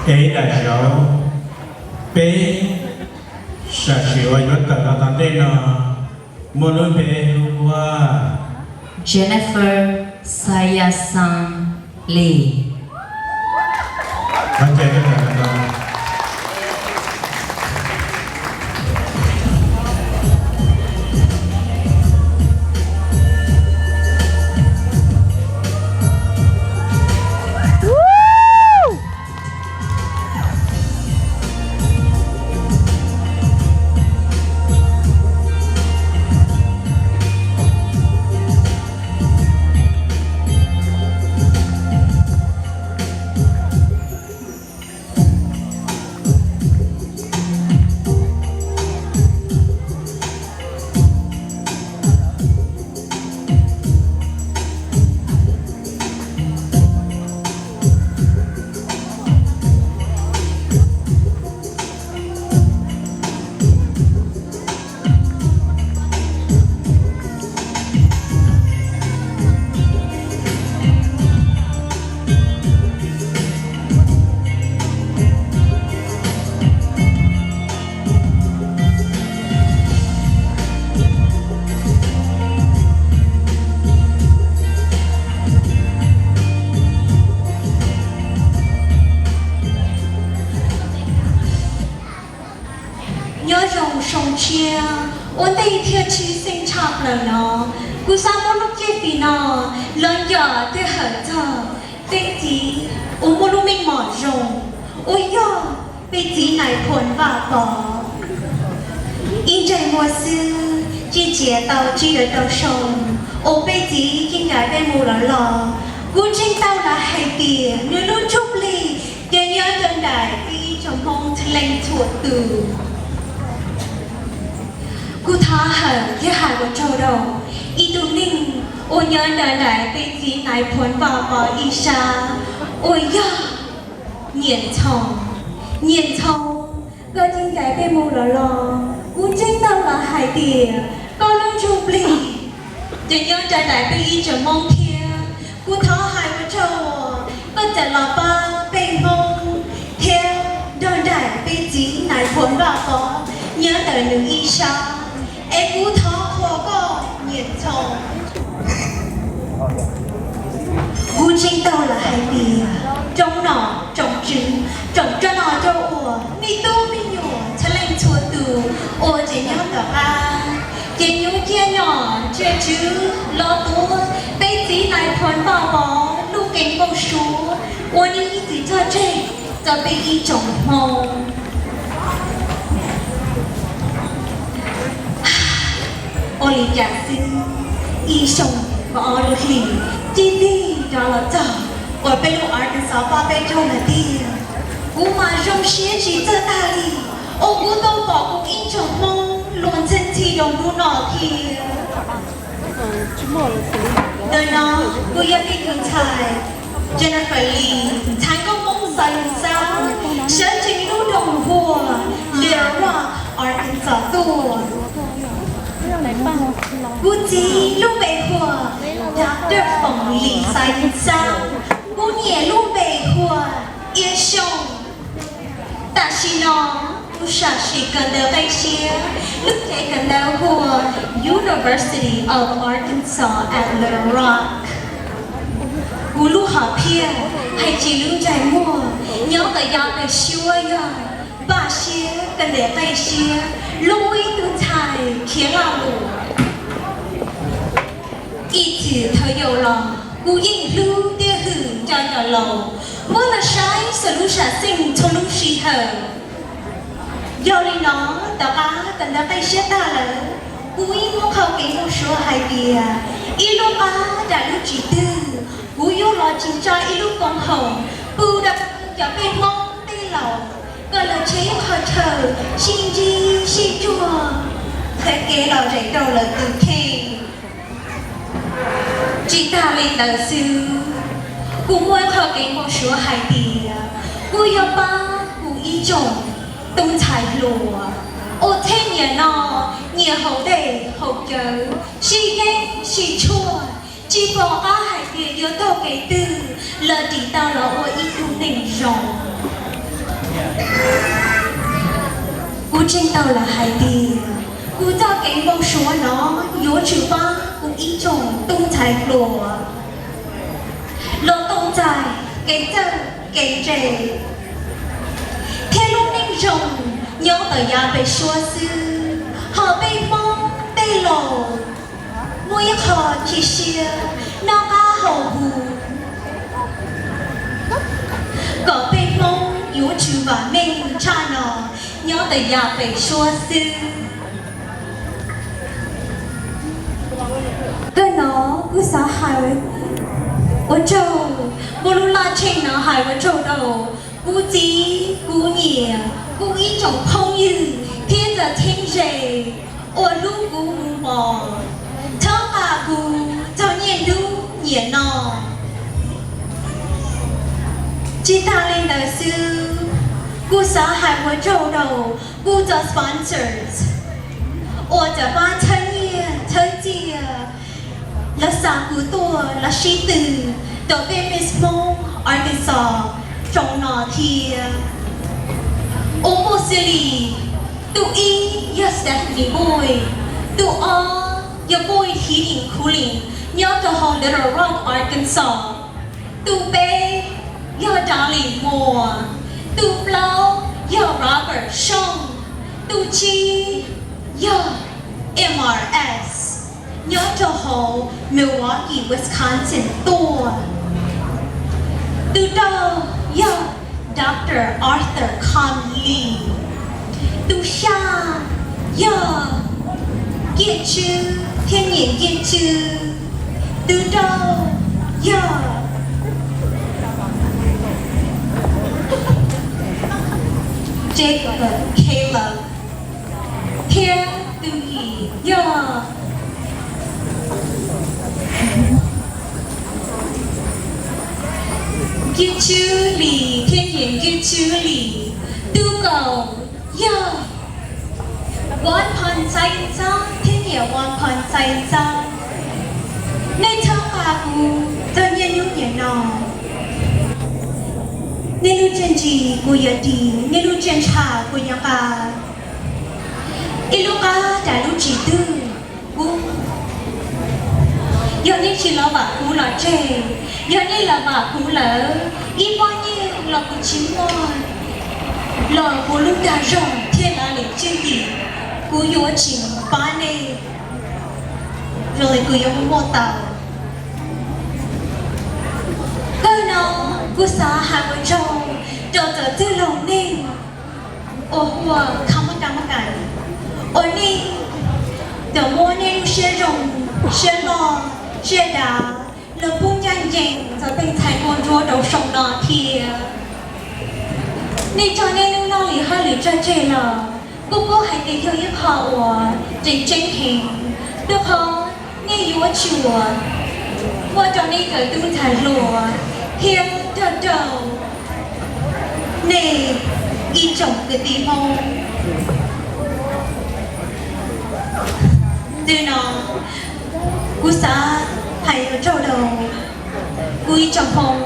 Kev daim zauv peb sam sim uas yuav tawm los tom ntej no muaj lub npe hu ua Jennifer Sayasan Lee. Nyob zoo zoo tshiab, ua ntej thiaj tshwj xeeb tshaj plaws no, kuv xav muab lub cib fim no los nco thiab hawm txog peb txiv uas muaj lub meej mom zoo uas yog peb txiv Nais Phoo Vaj Pov. Ib ntsais muag xwb, tsis txiav tau tsib rau tau xyoo uas peb txiv yeej ncaim peb mus los los, kuv ntseeg tau lawm hais tias nws lub ntsuj plig ces nyob rau nraim peb ib tsoom Hmoob txhua leej txhua tus. Kuv thov hawm thiab hais ua tsaug rau ib tug neeg uas nyob rau nraim peb txiv Nais Phoo Vaj Pov ib sab uas yog Nyiam Ntxhoo. Nyiam Ntxhoo, koj yeej ncaim peb mus los los, kuv ntseeg tau lawm hais tias koj lub ntsuj plig ces nyob rau nraim peb ib tsoom Hmoob thiab. Kuv thov hais ua tsaug uas koj txawm los pab peb Hmoob thiab nrog nraim peb txiv Nais Phoo Vaj Pov nyob ntawm nws ib sab, es kuv thov qhuas koj Nyiam Ntxhoo. Kuv ntseeg tau lawm hais tias tsoom nom tsoom tswv, tsoom roj no roj uas, me tub me nyuam txhua leej txhua tus uas tseem nyob tom qab, ces nyuaj ciaj nyom ntsia tswv los tuav peb txiv Nais Phoo Vaj Pov lub kev npau suav uas nws ib txwm txawj tseg rau peb ib tsoom Hmoob. Ua li cas xwb, ib xyoo kaum ob lub hlis tib tig rov los txog uas peb lub Arkansas pab peb caug lawm tiag. Kuv mas zoo siab tsis txawj tag li uas kuv tau pom kuv ib tsoom Hmoob luag ntxhi ntxhi rau hnub no thiab. Ntawm no kuv yog ib tug ntxhais Jennifer Lee, ntxhais nkauj Hmoob Xaiv Lwm Xab, sawv tsees lub nroog hu ua Little Rock, Arkansas tuaj. Kuv txiv lub npe hu ua Doctor Foom Lis Xaiv Lwm Xab, kuv niam lub npe hu ua Iab Xyooj. Tam sim no kuv sam sim kawm ntawv qib siab, lub tsev kawm ntawv hu ua University of Arkansas at Little Rock. Kuv lub hom phiaj hais txog lub ntsej muag nyob tom yav pem suab yog npaj siab kawm ntawv qib siab, lub ib tug ntxhais khiav laj luam. Ib txwm thaum yau los kuv yeej hlub thiab hwm nco nco laus, muab los saib saum lub sam xeej txhua lub sij hawm. Yog li no, tom qab kawm ntawv qib siab tag lawm, kuv yeej muaj qhov kev npau suav hais tias ib lub qab nram lub tsim twg kuv yuav los tsis tso ib lub koom haum pub rau cov peb Hmoob peb laus kom lawv tseb qhov chaw sib ntsib sib cuag, txhawb kev lom zem rau lawv tus kheej. Tsis tas li ntawd xwb, kuv muaj qhov kev npau suav hais tias kuv yuav pab kuv ib tsoom tub ntxhais hluas uas txheej niaj no nyiam haus dej haus cawv, sib yeeb sib tshuaj, tsis pom qab hais tias yuav taug kev twg los dim tau los ua ib tug neeg zoo. Tseeb tau lawv hais tias kuv txoj kev npau suav no yuav tsum pab kuv ib tsoom tub ntxhais hluas los tau txais kev txawj kev ntse thiab lub neej zoo nyob tom yav pem suab xwb. Ho peb Hmoob tej laus muaj ib qho chim siab noj qab haus huv kom peb Hmoob yuav tsum vam meej tshaj no nyob tom yav pem suab xwb. Kawg no kuv xav hais ua tsaug, muaj lub laj tsheej no hais ua tsaug rau kuv txiv kuv niam kuv ib tsoom phooj ywg thiab txawm txheeb ze uas hlub kuv mus pom txhawb nqa kuv txog niaj hnub niam no. Tsis tas li ntawd xwb, kuv xav hais ua tsaug rau kuv cov sponsors uas txawm pab txhawb nyiaj txhawb txiaj los xa kuv tuaj los sib tw rau peb Miss Hmoob Arkansas xyoo no thiab. Uas muaj xws li tus ib yog Stephanie Boyd, tus ob yog Boyd Heating Cooling nyob rau hauv Little Rock, Arkansas. Tus peb yog Darlene Moore, tus plaub yog Robert Shong, tus tsib yog M R S nyob rau hauv Milwaukee, Wisconsin tuaj. Tus rau yog Doctor Arthur Conley. Tus xya yog Nkiaj Tswb thiab niam Nkiaj Tswb. Tus rau yog Jacob Caleb thiab tus yim yog Nkiaj Tswb Lis thiab niam Nkiaj Tswb Lis. Tus kaum yog Vaj Phas Xais Xab thiab niam Vaj Phas Xais Xab. Nej txhawb nqa kuv txog niaj hnub niam no. Nej lub txiaj ntsim kuv yuav ris, nej lub txiaj ntsha kuv yuav nqa. Ib lub qab rais lub tsis twg kuv, yog nej tsis los vam kuv los tseg, yog nej los vam kuv lawm, ib pob nyiaj los kuv tsis muaj, los kuv lub dag zog thiab lav lem tswj yim, kuv yuav tsis pab nej, zoo li kuv yuav muaj muaj tau. Kawg no kuv xav hais ua tsaug rau cov txwj laug neeg uas hu ua Khamakamakais, uas nej tau muab nej lub siab zoo, siab loj, siab dav los pub ncaj ncees txog tej ntxhais nkauj ntsuab rau xyoo no thiab. Nej tso nej lub noj li hauj lwm tso tseg los kuj paub hais tias yog ib qho uas tseem ceeb heev, rau qhov nej yuav tsum muaj rau nej cov tub ntxhais hluas thiab rau rau nej ib tsoom kwv tij Hmoob. Ntawm no kuv xav hais ua tsaug rau kuv ib tsoom Hmoob,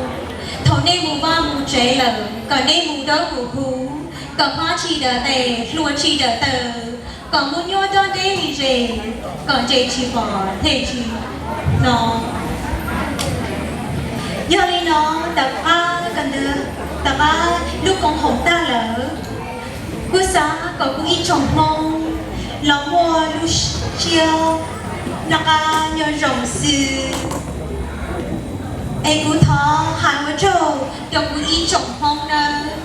thaum nej mus vaj mus tsev lawm kom nej mus dawb mus huv, kom hmab tsis dawm tes, hlua tsis dawm taw, kom mus nyuaj dob deb li ze, kom ntse tsis pom, hle tsis hnov. Yog li no, tom qab, tom qab lub koom haum tag lawm, kuv xav kom kuv ib tsoom Hmoob los muaj lub siab noj qab nyob zoo xwb. Es kuv thov hais ua tsaug rau kuv ib tsoom Hmoob nawb.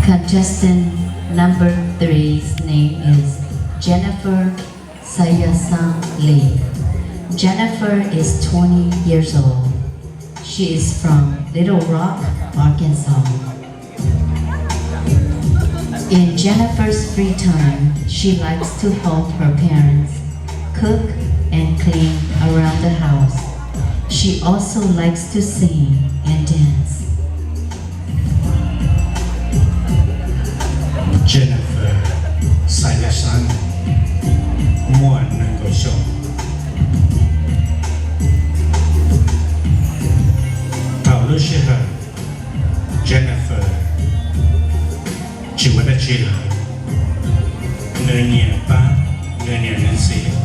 Contestant number three's name is Jennifer Sayasan Lee. Jennifer is twenty years old. She is from Little Rock, Arkansas. In Jennifer's free time, she likes to help her parents cook and clean around the house. She also likes to sing and dance. Jennifer Sayasan. muaj nees nkaum xyoo. Thaum lub sij hawm Jennifer tsis ua dab tsi lawm, nws nyiam pab nws niam nws txiv.